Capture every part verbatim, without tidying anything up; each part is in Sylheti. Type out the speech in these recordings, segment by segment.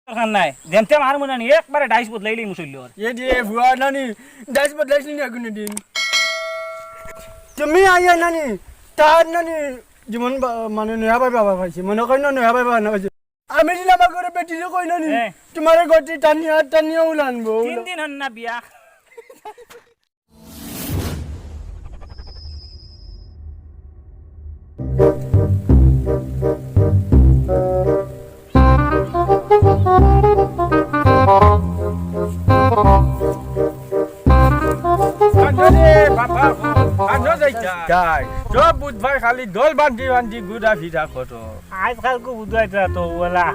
দরকার নাই, যেমতে আমার মনে নি একবারে ডাইস বদলাইলেই মুসল্লি ওর। এ দিয়ে ভুয়া নানি, ডাইস বদলাইস নি এখনো দিন। তুমি আইয়া নানি, তার নানি জীবন বা-, মানে নয়া ভাই বাবা পাইছে, মনে করি না নয়া ভাই বাবা না পাইছে। আমি দিন আমার ঘরে বেটি যে কই নানি, হ্যাঁ। তোমার গতি টানিয়া টানিয়া উলানবো। তিন দিন হন না বিয়া। আনো রে বাবা, আনো যাইতা। যাই। সব বুধ ভাই খালি দল বান্ধি বান্ধি ঘুরা ফিরা করো। আজকাল কো বুধ ভাই তো ওলা।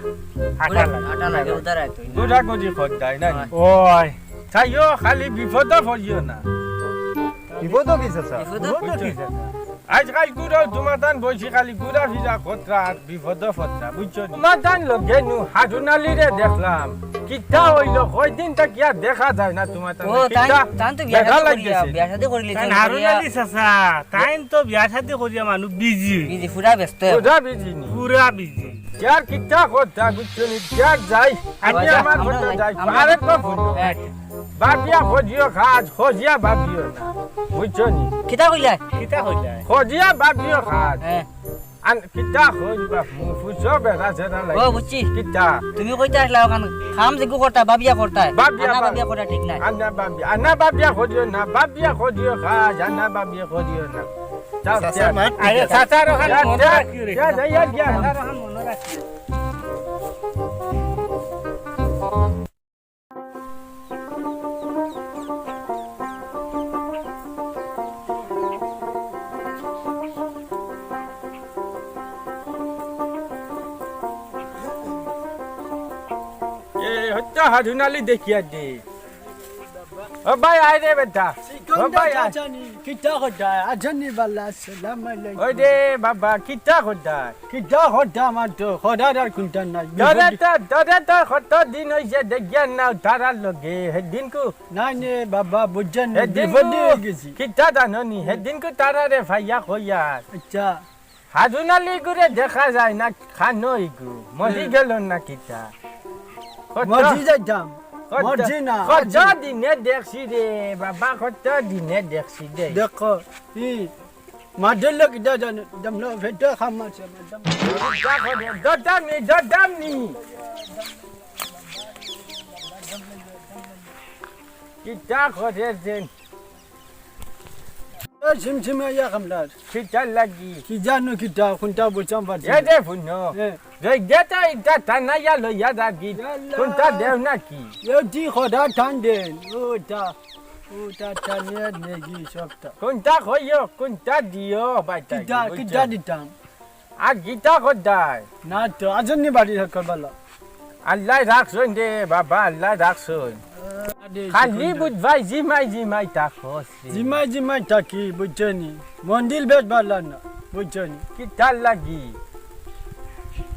আটা লাগে। আটা লাগে, উদার আইতো না। ঘুরা ঘুরি করতাই না। ওই। চাইও খালি বিপদ পড়িও না। বিপদ কিতা চাচা? বিপদ কিতা চাচা? আজকাল ঘুরাও তোমার তান বইছি খালি ঘুরা ফিরা করতা। বিপদ ফতরা, বুঝছো নি? তোমার তান লগে নু হারুন আলীরে দেখলাম। কিতা অইলো? কয়দিন থাকিয়া দেখা যায় না তোমার তান। ও, তাইন, কিতা তাইন তো বিয়া দেখা শাদী করিয়া, লাগছে? বিয়া শাদী করিলিছইন তাইন হারুন করিয়া। আলী চাচা, তাইন তো বিয়া শাদী করিয়া মানুষ বিজি। বিজি, পুরা ব্যস্ত। পুরা বিজি নি? পুরা বিজি। ইয়ার কিতা কথা, বুঝছো নি? ইয়ার যাই, আমি আচ্ছা, আমার আমরা কথা যাই, যাই। আমরা আরে তো ফোন। হ্যাঁ। বাবিয়া খজিও খাজ, খজিয়া বাবিও না। বুঝছো নি? কিতা কইলা? কিতা কইলা? খজিয়া বাবিও খাজ। হ্যাঁ। আন কিতা কইবা, মুফুসো বেড়া জেরা লাগে। ও, বুঝছি। কিতা? তুমি কইতা আসলা ওখান খাম যেগু করতা, বাবিয়া করতা। বাবিয়া, আনা বাব-, বাবিয়া করতা ঠিক নাই। আনা বাবিয়া, আনা বাবিয়া করিও না, বাবিয়া করিও খা, আনা বাবিয়া করিও না। যাও, চাচা, যাও। মার আরে, পিছে। চাচার ওখান যা, মনে যা, রাখিও রে। যা, যা, যা, যা। চাচার ওখান মনে রাখিও। এ, হত্যা হারুন আলী দেখিয়া দে। ও ভাই, আয় রে বেটা। ও ভাই, আয়। জানি, কিতা কথা? আছেন নি বালা? আসসালামু আলাইকুম। ওই রে বাবা, কিতা কথা? কিতা কথা আমার তো? খোদার আর কোনটা নাই। তোরে তো, তোরে তো কত দিন হইছে দেখিয়ার না তারার লগে। হেদিনকু নাই নে বাবা, বুঝছেন, হেদিনকু বিপদে হয়ে গেছি। কিতা জানো নি? হেদিনকু তারারে ফাইয়া কইয়ার। আচ্ছা। হারুন আলী গুরে দেখা যায় না, খানো ইগু। মরি হুম। গেল না কিতা? কত, মরি যাইতাম। কত, মরছি না, কত আছি। দিনে দেখছি রে বাবা, কত দিনে দেখছি রে। দেখো, ই মাদল কিতা জানো? দমলো ফেটো খাম মারছে, দম। কিতা করে? দদাম নি, দদাম নি। কিতা করে যেন? এ ঝিমঝিম ইয়া কামলার। কিতা লাগি? কি জানো কিতা? কোনটা বুঝাম পারছি এ না। দে ফুনো। এ। দে, দে তো ইটা টানাইয়া লইয়া যাবি। ইয়াল্লা। কোনটা দেও নাকি? এ দি খোদা টান দেন। ওটা, ওটা টানিয়া নেগি সবটা। কোনটা কইও, কোনটা দিও, ভাই, তাই কিতা, বুঝছো? কিতা দিতাম? আর গীতা খোদায়। না তো, আছেন নি বাড়ি সকল ভালা? আল্লায় রাখছইন রে বাবা, আল্লায় রাখছইন। আরে, খালি সেখানটা। বুধ ভাই জিমাই জিমাই থাকস রে। জিমাই জিমাই থাকি, বুঝছো নি? মন্দির বেশ ভালা না, বুঝছো নি? কিতার লাগি?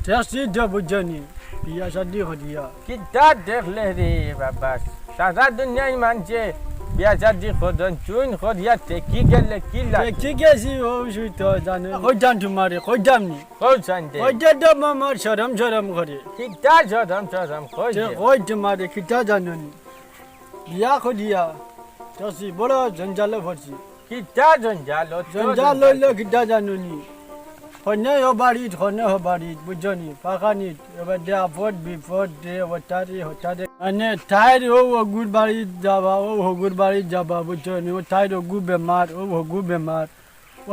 ঠেকছি তো, বুঝছো নি? বিয়া শাদি করিয়া। কিতা দেখলে রে বাবা? সারা দুনিয়ার মানষে বিয়া শাদি করইন, চুইন করিয়া ঠেকি গেলে কি লাগে? ঠেকি গেছি, ও সুই তো জানো। কইতাম তোমারে, কইতাম নি। কও চাইন দে। কইতে তো আমার শরম শরম করে। কিতা শরম শরম কই সে দে। কই তোমারে, কিতা জানো নি? বিয়া করিয়া, ঠেকছি, বড় জঞ্জালো পড়ছি। কিতা জঞ্জাল? অত জঞ্জাল জঞ্জাল। অইলো কিতা জানো নি? হনে ও বাড়িত, হনে ও বাড়িত, বুঝছো নি? ফাঁকানিত, এবার দে আপদ বিপদ দে, হঠাৎ হঠাৎ। মানে তাইর ও হগুর বাড়িত যাবা, ও হগুর বাড়িত যাবা, বুঝছো নি? ও তাইর হগু বেমার, ও হগু বেমার।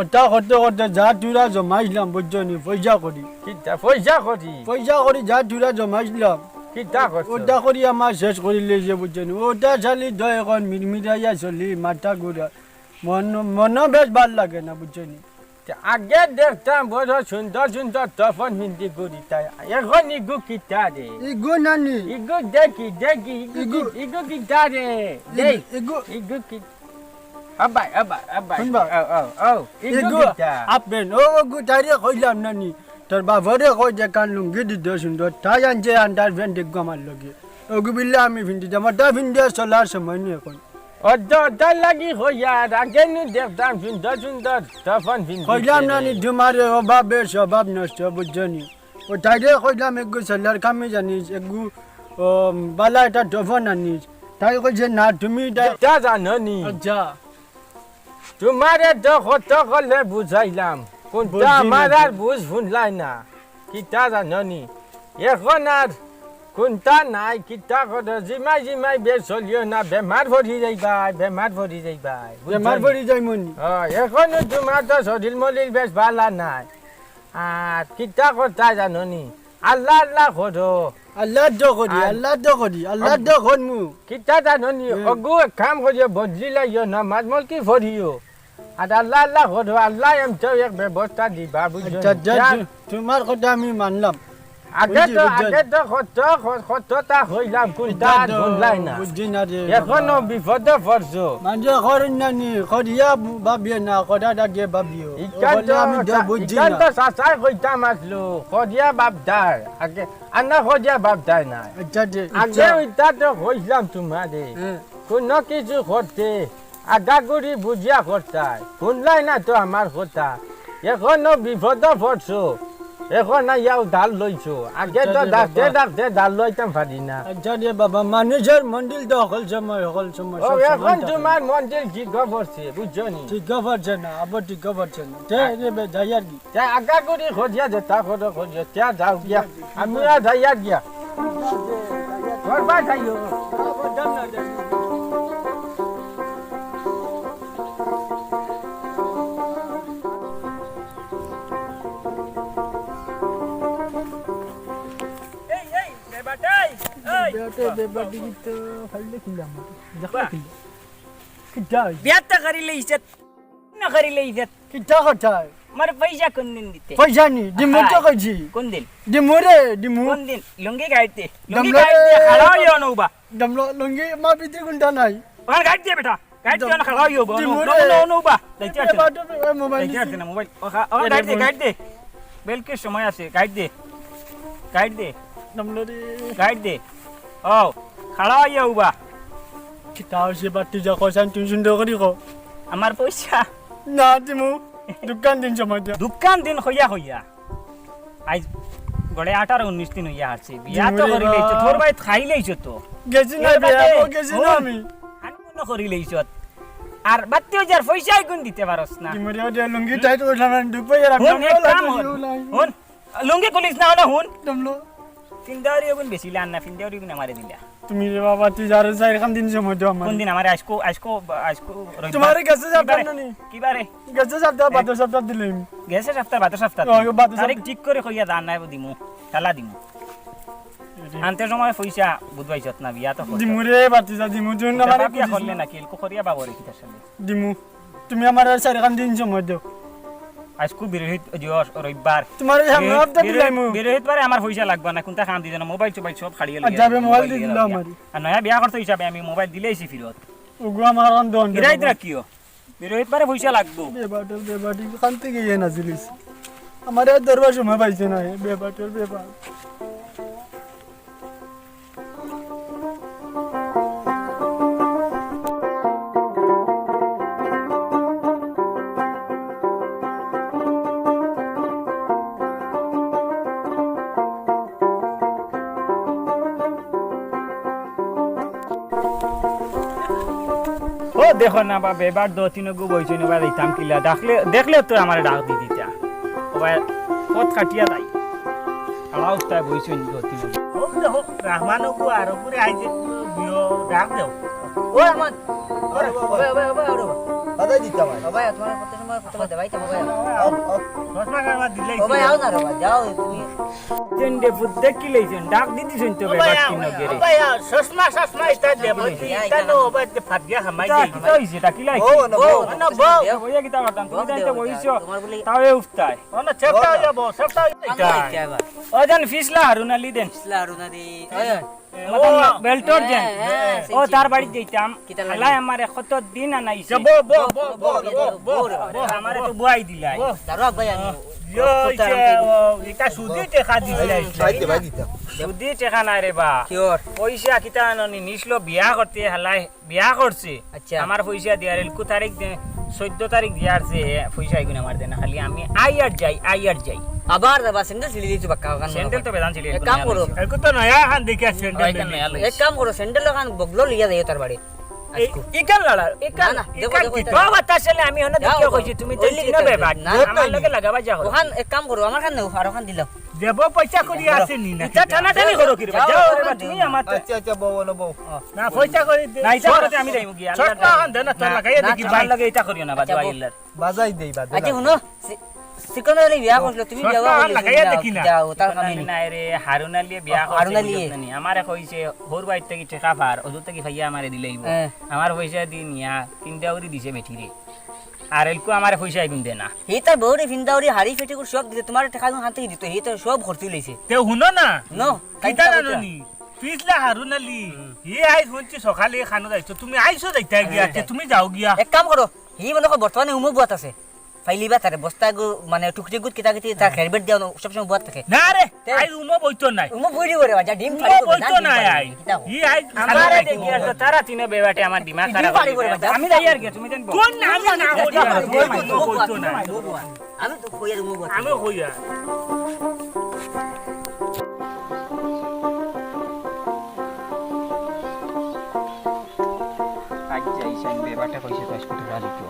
ওটা করতে করতে যা তুরা জমাইছিলাম, বুঝছো নি? পয়সা করি। কিতা পয়সা করি? পয়সা করি যা তুরা জমাইছিলাম। কিতা করছো? ওটা করি আমার শেষ করিলে যে, বুঝছো নি? ওটা চালি তো এখন মিরমিরাইয়া চলি, মাথা ঘুরা। মন, মনও বেশ ভালা লাগে না, বুঝছো নি? তে আগে দেখতাম বড় সুন্দর সুন্দর তফন হিন্দি ঘুরিতায়। এখন ইগু কিতা রে? ইগু নানি। ইগু দেখি, দেখি, ইগু ইগু। কি, ইগু কিতা রে? ইগু, দেখ, ইগু। ইগু কি? আবাই, আবাই, আবাই। শুনবা? ও, ও, ও। ইগু ইগু কিতা? আপেন, ও, ও গুতারে কইলাম নানি। তোর বাবারে কই যে কান লুঙ্গি দিতে সুন্দর। তাই আনছে আন্ডার প্যান্ট দেখবো আমার লগে। ওগু বিল্লা আমি ফিন্দি যাম। ওটা ফিন্দি চলার সময় নেই এখন। অত, অতার লাগি কইয়ার, আগে নু দেখতাম সুন্দর সুন্দর তফন ফিন্দি কইলাম রে। নানি, তোমারে অভাবে স্বভাব নষ্ট, বুঝছো নি? ও তাইরে কইলাম, এগু সেলার কামি জানিস, এগু ও, বালা এটা ডবো নানি। তাই কইছে না, তুমি এটা কিতা জানো নি? আচ্ছা। তুমারে তো কত কলে বুঝাইলাম, কুনটা বুঝি না আমার তো। আর বুঝ হুনলাই না। কিতা জানো নি? এখন আর কুনটা নাই, কিতা করো, জিমাই জিমাই বেশ চলিও না, বেমার পড়ি যাইবায়, বেমার পড়ি যাইবায়, বুঝছো বেমার নি? পড়ি যাইমু নি। ও, এখনো তুমার তো শরীর মরির বেশ বালা নাই। আর কিতা করতায় জানো নি? আল্লাহ আল্লাহ করো। আল্লাহ দো করি, আর আল্লাহ দো করি, আল্লাহ আর দো করমু। কিতা জানো নি? হুম। অগু এক কাম করিও, বদলি লাইও, নামাজ মলকি পড়িও। আর আল্লাহ আল্লাহ করো, আল্লাহ এমতেও এক ব্যবস্থা দিবা, বুঝছো আচ্ছা, নি? যা, যা। তু-, তুমার কথা আমি মানলাম। আগে বুঝছি, তো, বুঝছি। আগে তো কত, কত, কততা কইলাম, কুনটা আর হুনলাই না। বুঝছি না রে বাবা। এখনো বিপদো পড়ছো। মানষে করেন না নি, করিয়া ভাবিও না, করার আগে ভাবিও। ইখান তো আমি তো সা-, বুঝছি ইখান না। তো চাচায় কইতাম আছলো, করিয়া ভাবতায়। আগে, আর না করিয়া ভাবতায় না। আচ্ছা, আগে আচ্ছা। ওইটা তো কইলাম তুমারে। হ্যাঁ। কুনু কিছু করতে আগাগুড়ি বুঝিয়া করতায়, হুনলাই না তো আমার কথা। এখনো বিপদো পড়ছো, এখন আইয়াও ধার লইছো। আগে তো আচ্ছা রে ডাকতে বাবা। ডাকতে ধার লইতাম পারি না। আচ্ছা রে বাবা, মানুষর মন্দির তো হকল সময়, হকল সময়, ও, সব সময় এখন থাকে। তুমার মন্দির ঠিক পড়ছে, বুঝছো নি? ঠিক পড়ছে না, আবার ঠিক পড়ছে না। তে রে বে, যাই আর কি। তে আগাগুড়ি করিয়া যেতা করো করিও, তে যাও গিয়া। আমি আর যাই আর গিয়া। ঘর বায় যাইও। এই, এই, বেবাটাই, এই। বেবাটাই, বেবাটি তো খাইলে খিলাম। দেখলে বাহ। খিলাম। কিতা? বিয়া তো করিলে ইজ্জত, না করিলে ইজ্জত। কিতা কথা? আমার পয়সা কোন দিন দিতে? পয়সা নি, দিমু তো হায়। কইছি। কোন দিন? দিমু রে, দিমু। কোন দিন? লুঙ্গি গাইতে। লুঙ্গি দমলো গাইতে, রে। খাড়া অইও নৌবা। দমলো, লুঙ্গি মা ভিতরে কুনটা নাই? ওখানে গাইতে বেটা। গাইতে দম-, না খাড়া অইও বা। দিমু রে। নৌবা। যাইতে এ আছে না। বাটু, এ মোবাইল যাইতে দিছি। আছে না, মোবাইল। ও খা-, ও এ গাইতে, মোবাইল। গাইতে। বেলকে সময় আছে, গাইতে। গাইতে। দমলো রে। গাইতে। ও, খাড়া অইয়া উবা। কিতা অইছে বাট্টি যা কইছান, তুমি সুন্দর করি কও। আমার পয়সা। না দিমু, দুকান দিন সময় দিয়া। দুকান দিন কইয়া কইয়া। আইজ গড়ে আঠারো উনিশ দিন অইয়া আছে। বিয়া তো দিমু রে করিলে, বা। তোর ভাই খাইলেইছ তো। গেছি না এর বিয়া, বাদে ও গেছি না হুন, আমি। আনন্দ করিলেইছ। আর বাত্তি হাজার পয়সা এগুন দিতে পারস না। দিমু রে, ওটা লুঙ্গি টাইট করলাম, আমি ঢুকবো, এর হুন, আপনার এক কাম লাগবে, হুন, ও নাই। হুন, লুঙ্গি খুলিস না, ওটা হুন। দমলো। ফিন্দাওরি ওগুন বেশি লান না, ফিন্দাওরি গুন আমারে দিলা। তুমি রে বাবা, তুই যারে চাইরখান দিন সময় দেও আমার। কোন দিন আমারে আইজকু, আইজকু, আইজকু রবিবার। তোমারে গেছে যাবার কিবারে? না নি? কিবারে? গেছে যাবার, এ? বাদর সপ্তাহ দিলাম। গেছে সপ্তাহ, বাদর সপ্তাহ। ও, বাদর তারিখ সপ্তাহ। ঠিক করি কইয়া দান নাই দিমু, তালা দিমু। আরে। আনতে সময় পয়সা বুধবাই যত না বিয়া তো করতে। দিমু রে, বাতি যা দিমু, জুন ওটা আমারে বাদ দিয়া বুঝিস করলে না। নাকি, এলকু করিয়া বাবরে কিতার সামনে? দিমু। তুমি আমার আর চাইরখান দিন সময় দেও। আইজকু বিরহিত, দিবস, রবিবার। তোমার এই সামনে বিরহিত, হপ্তা বিরহিত, দিলাইমু। বিরহিত বারে আমার পয়সা লাগবে না, কোনটা কাম দিতে না, মোবাইল চোবাইল সব হারিয়ে আর লইয়া যাবে, যাবে, মোবাইল মোবাইল দিয়ে লইয়া দিলাম যাবে। আর। আর নয়া বিয়া করতে হিসাবে আমি মোবাইল দিলেইছি ফিরত। ওগো আমার এখন দন দে গিরাইত বাবা। রাখিও। বিরহিত বারে পয়সা লাগবো। বেবাটর বেবাটি, কান থেকে ইয়ে না জিলিস। আমার আর দরবার সময় পাইছে না, এ বেবাটর বেবা। ও দেখো না বা, বেবার দো তিন গু বইছইন, ওবা দিতাম কিলা। দেখলে, দেখলে তো আমারে ডাক দি দিতা। ওবা কত কাটিয়া যাই। আলাউ তাই বইছইন দো তিন গু। ও দেখো, রহমান গু আর উপরে আইছে, দিও, ডাক দেও। ও রহমান। ও রে, ও ভাই, ও ভাই, ও ভাই, ও ভাই। দাদাই দিতাম আমি। ও ভাই, তোমার কত সময় কত কথা ভাই, তোমার ভাই। আও, আও। চশমা কারবার দিলাই ও ভাই, ছিল। আও না রে ভাই, যাও তুমি। তিনটে ফুট দেখিলেই যেন ডাক দিদি শুনতে ও হবে, ভাই, বাদ আও, তিন ও গেরে। ভাই, আও, চশমা, চশমা এটা দে, ভাই, ইয়া, এটা ইটা নো, না। ও ভাই, ফাটিয়া হামাই কিতা, যাই, কিতা ভাই। হইছে, ডাকিলাই ও, কি? না, ও, বউ। না, বউ। বইয়া কিতা করতাম? তুমি বউ তাই তো দেও, বইছো। তোমার বলে তাও এ উঠতায়। ও না, চেষ্টা হয়ে যাবো, চেষ্টা হয়ে যাবো। ও জান ফিসলা হারুন আলী দেন। ফিসলা হারুন আলী। ওই, ওই। এ, মাতাল ও। না, বেল্টর দেন। হ্যাঁ, হ্যাঁ, ও, চিনছি। তার বাড়িত যাইতাম। কিতা লাগে? হালায় আমারে কত দিন আনাইছে। যা, বউ, বউ, বউ, বউ, বউ, বউ, বউ, বউ, বউ। আমারে তো বুয়াই দিলাই। বউ। দাঁড়াও ভাই, আমি ও, ইয়ো, কথা ইসে, আনতে ও, ইটা সুদি টেকা দিলাই। ভাই দে, ভাই দিতাম। সুদি টেকা নাই রে বা। কি ওর? পয়সা কিতা আননি, নিছলো বিয়া করতে হালায়। বিয়া করছে। আচ্ছা। আমার পয়সা দিয়ার এলকু তারিখ দে, চৈদ্দ তারিখ দিয়ার যে পয়সা এগুন আমার দেনা। খালি আমি আই আর যাই, আই আর যাই। আবার যাবা, স্যান্ডেল ছিলি দিছো বাক্কা ওখান স্যান্ডেল তো বেদান ছিলি এক কাম করো। একটু তো নয়া হান দেখিয়া স্যান্ডেল এক কাম করো, স্যান্ডেল ওখান বগলো লিয়া যাইও তার বাড়ি। ইকান লাড়া, ইকান, না, না, দেখো, ইকান দেখো, কি? এটা বাবা, তা আসলে আমি হনো যাও, দেখিয়া যাও। কইছি, তুমি ওই তো লিগে চিনো তো বেবাট। না, না, আমার লগে লাগাবা যা করো। ওখান এক কাম করো, আমার খান নেও, আর ওখান দিলাও। দেব পয়সা করি আছে নি না? ইটা টানাটানি করো কি রে ভাই? যাও, যাও, যাও, তুমি আমার তো আচ্ছা, আচ্ছা, বউ, বলো, বউ। না, পয়সা করি দে। না, ইটা করতে আমি যাইমু কি? আল্লাহ শর্ট না, দে না, তোর না, লাগাইয়া না, দেখি আমার ভাই। লগে ইটা করিও না, বাদ দিও আল্লাহর। বাজাই দেই, বাদে আচ্ছা, লাগাই। হুনো, সি-, সিকন্দর আলী বিয়া করছিল, তুমি বিয়া শর্ট না, করছিলে, লাগাইয়া দেখি না। যাও, তার কামে নি। না রে, হারুন আলী বিয়া ও, হারুন করছিল আলী। বুঝলি নি? আমারে কইছে, "হউর বাড়ি থাকি টেকা পার, ওদুর থাকি পাইয়া আমারে দিলাইবো।" হ্যাঁ। আমার পয়সা দি নিয়া, তিনটা উরি দিছে বেটিরে। আর এলকু আমারে পয়সা এগুন দে না। হি তার বউরে ফিন্দা উরি হাড়ি ফেটি করে সব দিতে, তোমার টেকা গুন হাতে দিত, হি তো সব খরচ লইছে। তে হুনো না। নো, কিতা কাইতা জানো কইতা। নি? পিছলা হারুন আলী, হুম। হি আইজ হুনছি সকালে খানো যাইছো, তুমি আইছো যাইতা গিয়া, আচ্ছা। তে তুমি যাও গিয়া। এক কাম করো, হি মনে কর বর্তমানে উমো বুয়াত আছে। ফাইলিবা তারে বস্তা গু, মানে টুকরি গুত কিতা কিতি তার হ্যাঁ। হেলমেট দিয়া সব সময় বুয়াত থাকে। না রে, তে আইজ উমো বইতো নাই। উমো বইরি করে বাজা, ডিম উমো ফাড়ি করে, বইতো না, নাই ডিম আইজ। কিতা হি আইজ আমারে দেখি আর তো তারা তিনে বেবাটে আমার দিমাগ খারাপ। আমি যাই আর কি, তুমি দেন কোন নাম না করি আর? আমি তো কইয়ার মুখ আমি কইয়ার। আজ যাই সাইন বেবাটে কইছে দশ কোটি টাকা দিত।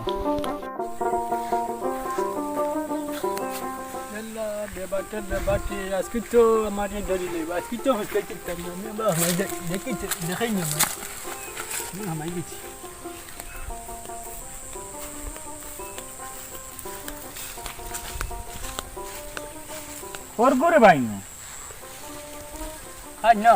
ইয়াল্লা, বেবাটে, বেবাটে, আজকে তো আমারে ধরি লইব, আজকে তো হইতে কিতাম না, আমি আবার হামাই যাই, দেখি, দেখাই না আমার। আমি হামাই গেছি। ওর করে ভাই না। আর না।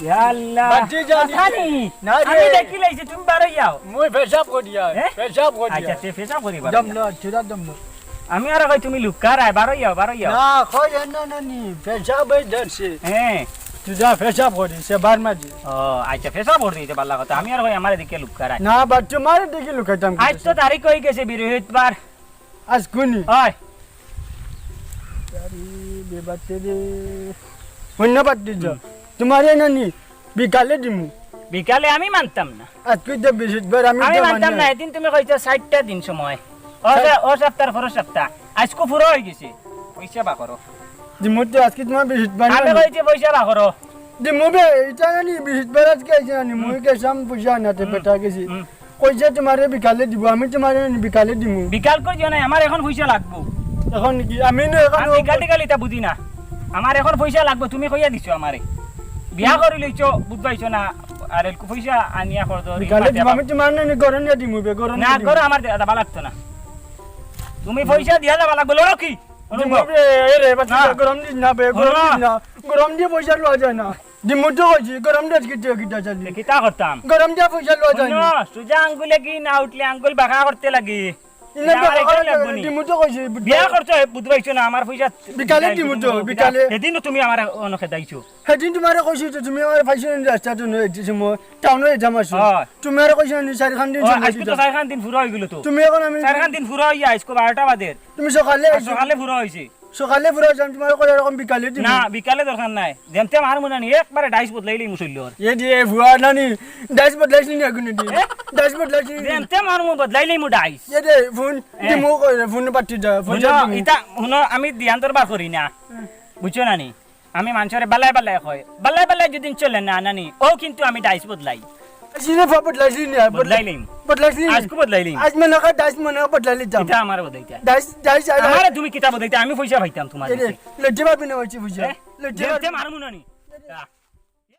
ইয়া আল্লাহ। বাদ দিয়ে যা, কথা নেই। না রে। আমি দেখি লাইছি, তুমি বারো যাও। মুই পেশাব করি আর, হ্যাঁ? পেশাব করি আচ্ছা, আর। তে পেশাব করি বারো দম যাও। না, চুরা দম না। আমি আর কই তুমি লুকার আয়, বারো যাও, বারো যাও। না, কই না, না, নি, পেশাব এই ধরছে। হ্যাঁ। তুই যা পেশাব করি, সে বার মাঝে। ও, আচ্ছা, পেশাব করি, এটা ভালা কথা। আমি আর কই আমারে দেখি লুকার আয়। না, বাচ্চা মারে দেখি লুকাইতাম আজ তো কিসে? তারিখ হয়ে গেছে বৃহস্পতিবার। আজ কুনি? ওই। আরে, বেবাতে রে। ধন্যবাদ দিছ। হুম। তোমারে নানি, বিকালে দিমু। বিকালে আমি মানতাম না। আজকে তো বৃহস্পতিবার, আমি আমি তো মানতাম মানি না, না। এদিন তুমি কইছো চাইরটা দিন সময়। ও চাই- সা-, ও সপ্তাহ, পরের সপ্তাহ। আজকে পুরা হয়ে গেছে। পয়সা বার করো। দিমু তো আজকে তোমার বৃহস্পতিবার আমি নানি। কইছি পয়সা বার করো। দিমু বে, এটা নানি, বৃহস্পতিবার আজকে আইছে নানি, হুম। মুই গেছিলাম পয়সা আনাতে, হুম। বেটা গেছি। হুম। কইছে তোমারে বিকালে দিব, আমি তোমারে বিকালে দিমু। বিকাল কই দিও না, আমার এখন পয়সা লাগবো। এখন কি? আমি না এখন আমি বিকাল টিকাল ইতা বুঝি না, আমার এখন পয়সা লাগবো, তুমি কইয়া দিছো আমারে। বিয়া করি লইছো, বুঝবাইছো না, আর এলকু পয়সা আনিয়া কর দো, বিকালে দিব, আমি তোমার না গরম দিয়া দিমু বে, গরম না, দিয়া দিমু। গরম আমার দে-, দেবা লাগতো না। তুমি পয়সা দিয়া যাবা লাগবো, লড়ো কি? দিমু বে, এ রে, বাচ্চা, না। গরম দিস না বে, গরম না। দিস না। গরম দিয়া পয়সা লওয়া যায় না। দিমু তো কইছি, গরম দিয়া কিতা, কিতা চালি? এ কিতা করতাম? গরম দিয়া পয়সা লওয়া যায় না। হুনো, সুজা আঙ্গুলে কি না উঠলে আঙ্গুল বাঁকা করতে লাগে। ইনা এটা আমার বাঁকা এখানে করে লাগবো নি। দিমু তো কইছি, বুঝতে বিয়া পারো। করছো, বুঝবাইছো না, আমার পয়সা বিকালে দিমু তো, বিকালে। এদিনও তুমি আমার অনো খেদাইছো। সেদিন তোমারে কইছি তো, তুমি আমারে পাইছো না রাস্তাত নয়, এই সময় টাউনো যাইতাম আছো। হয়। তুমি আরে কইছো না, চাইরখান দিন ও, সময় আজকে তো দিতাম। চাইরখান দিন পুরা হয়ে গেল তো। তুমি এখন আমি চাইরখান দিন পুরা হইয়া আজকে বারোটা বাজে। তুমি সকালে আর আইছো। সকালে পুরা হইছে। সকালে পুরা হইছে, আমি তোমারে কই এরকম বিকালে দিমু। না, বিকালে দরকার নাই। যেমতে আমার মনে নি, একবারে ডাইস বদলাইলেই মুসল্লি ওর। এ দিয়ে ভুয়া নানি, ডাইস বদলাইছি নি এখন এটি? এ? ডাইস বদলাইছি নি? যেমতে আমার মু বদলাইলেই মু ডাইস। এ দে, ফোন এ। দিমু কই রে, ফোন পাতি যা, ফোন হুনো, দিমু। ইতা, হুনো, আমি দিয়ান দরবার করি না। হুম। বুঝছো না নি? আমি মানষরে বালায় বালায় কই। বালায় বালায় যদি চলে না, নানি, ও কিন্তু আমি ডাইস বদলাই। আজ ইনে ফা বদলাইছি নি, বদলা-, বদলাইলিম। বদলাইছি নি। আজকে বদলাইলিম। আজ মনে কর ডাইস মনে কর বদলাইলি যাম। ইটা আমার বদলাইতা। ডাইস, ডাইস, আ, আমারে তুমি কিতা বদলাইতা? আমি পয়সা পাইতাম তোমার এ রে, কাছে। লজ্জা পাবি না হইছে বুঝা। এ? লজ্জা পাবি। মারমু না নি।